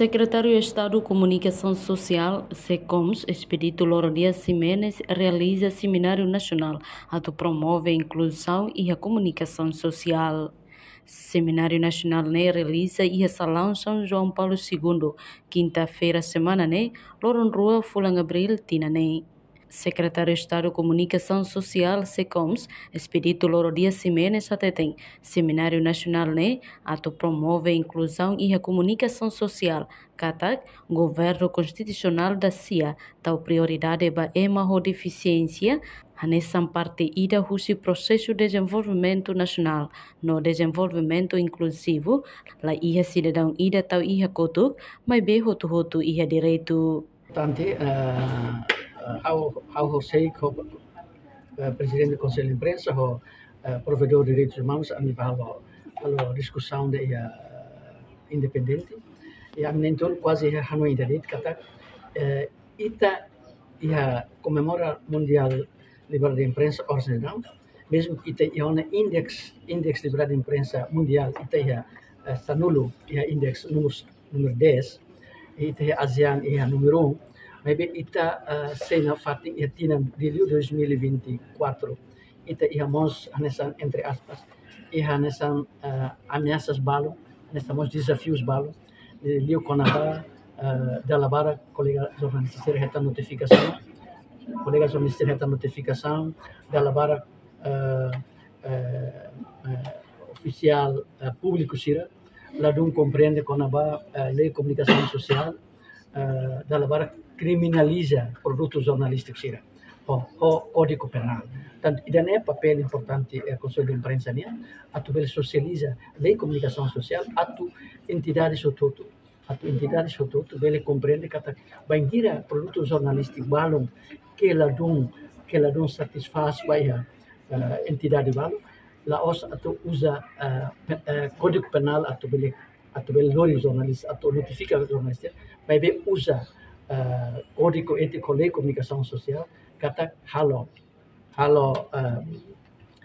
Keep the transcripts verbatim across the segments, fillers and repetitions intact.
Sekretáriu Estadu Komunikasaun Sosiál, SEKOMS, Expedito Loro Dias Ximenes, realiza semináriu nasionál atu promove inkluzaun iha komunikasaun sosiál. Semináriu nasionál ne'e realiza iha Salaun São João Paulo Segundo, kinta-feira semana ne'e, loron rua fulan Abríl tinan ne'e. Sekretáriu Estadu Komunikasaun Sosiál, SEKOMS, Expedito Loro Dias Ximenes hateten, semináriu nasionál ne'e atu promove inkluzaun iha komunikasaun sosiál, katak governu konstitusionál da-sia tau prioridade ba ema ho defisiénsia hanesan parte ida husi prosesu dezenvolvimentu nasionál no dezenvolvimentu inkluzivu, la iha sidadaun ida tau iha kotuk, maibé hotu-hotu iha direitu. Tante, eh, eh, ha'u, ha'u ho SEI ho, eh, Prezidente Konsellu Imprensa ho, eh, Provedór Direitus Umanus, ami bá halo, halo diskusaun ida, eh, independente. I ami na'in-tolu kuaze iha hanoin ida de'it katak, eh, ita iha komemora Mundiál Liberdade Imprensa oras ne'e daudaun, mezmu ita iha ona indeks, indeks liberdade imprensa mundiál, ita iha, eh, sanulu, iha indeks númeru, númeru dez, ita iha ASEAN iha númeru um, maibé ita, eh, sei nafatin iha tinan liuliu dois mil e vinte e quatro, ita iha mós hanesan, entre aspas, iha hanesan, eh, ameasas balu, hanesan mós dezafius balu, eh, liu kona-ba, eh, dala barak kolega jornalista sira hetan notifikasaun, kolega jornalista sira hetan notifikasaun, dala barak, eh, eh, eh, ofisiál, eh, públiku sira ladún komprende kona-ba, eh, lei komunikasaun sosiál, eh, dala barak kriminaliza produtu jornalístiku sira ho, ho Kódigu Penál. Tantu ida-ne'e papél importante, eh, Konsellu Imprensa nian, atu bele sosializa lei komunikasaun sosiál, atu entidade hotu-hotu, atu entidade hotu-hotu bele komprende katak bainhira produtu jornalístiku balun ke ladún, ke ladún satisfás ba iha, eh, entidade balu, la'ós atu uza, eh, pe-, eh, Kódigu Penál atu bele, atu bele lori jornalista, atu notifika jornalista, maibé uza, eh, Kódigu Étiku Lei Komunikasaun Sosiál, katak halo, halo, eh,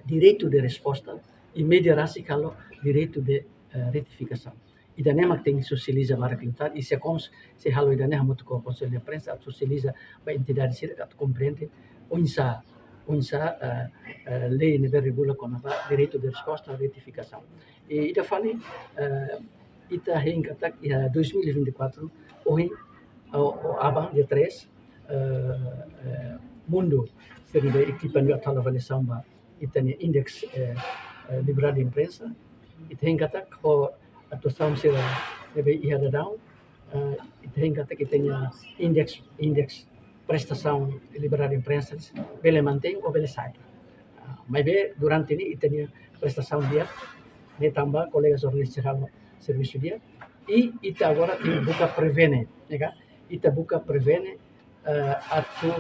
direitu de resposta, i média rasik halo direitu de, eh, retifikasaun. Ida-ne'e mak tenke sosializa barak liután, i SEKOMS sei halo ida-ne'e hamutuk ho Konsellu Imprensa atu sosializa ba entidade sira atu komprende oinsá, oinsá, eh, eh, lei ne'ebé regula kona-ba direitu de resposta, retifikasaun. I ida fali, eh, ita hein katak iha dois mil e vinte e quatro, ohin, o, o aban, dia três, eh, eh, mundu sira-ne'ebé ekipa ne'ebé atu halo avaliasaun ba ita-nia indeks, eh, eh, liberdade imprensa. Ita hein katak ho atuasaun sira ne'ebé iha daudaun, eh, ita hein katak ita-nia indeks, indeks prestasaun liberdade imprensa bele mantein ou bele sa'e. Ah, maibé durante ne'e ita-nia prestasaun di'ak, ne'e tanba kolega jornalista sira halo servisu di'ak. I ita agora tenke buka prevene, ya kan? Ita buka prevene, eh, atu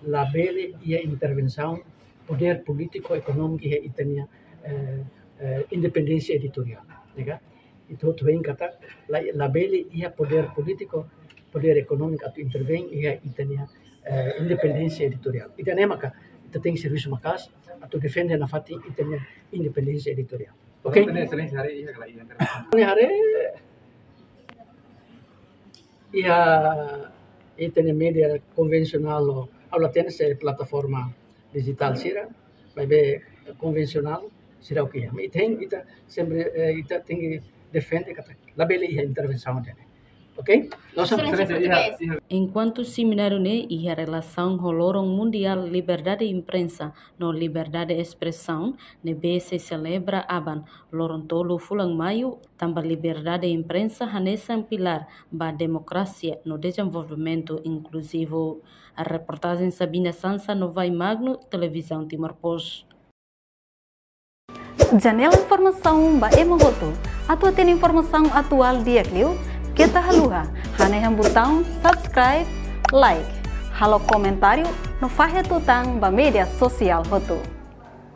labele iha intervensaun podér polítiku, ekonómiku iha ita-nia, eh, eh, independénsia editoriál, ya kan? Ita hotu hein katak la, labele iha podér polítiku, podér ekonómiku atu intervein iha ita-nia, eh, independénsia editoriál. Ida-ne'e maka ita tenke servisu maka'as atu defende nafatin ita-nia independénsia editoriál. Oke? Ne'e, Exelénsia, haree iha kala iha intervensaun. Ne'e haree iha ita-nia média konvensionál, ha'u la hatene se plataforma dijitál sira, maibé konvensionál sira oke. Ita hein, ita sempre, eh, ita tenke defende katak labele iha intervensaun ida-ne'e. Oke? Loos? Exelénsia, iha, iha. Enkuantu semináriu ne'e iha relasaun ho loron Mundiál Liberdade Imprensa no Liberdade Espresaun ne'ebé sei selebra aban, loron tolu fulan Maiu, tanba liberdade imprensa hanesan pilár ba demokrasia no dezenvolvimentu inkluzivu. Reportajen Sabina Sansa no Vai Magno, Televizaun Timor Post. Janela informasaun ba ema hotu. Atu hatene informasaun atuál di'ak liu, keta haluha hanehan butaun subscribe, like, halo komentáriu no fahe tutan ba média sosiál hotu.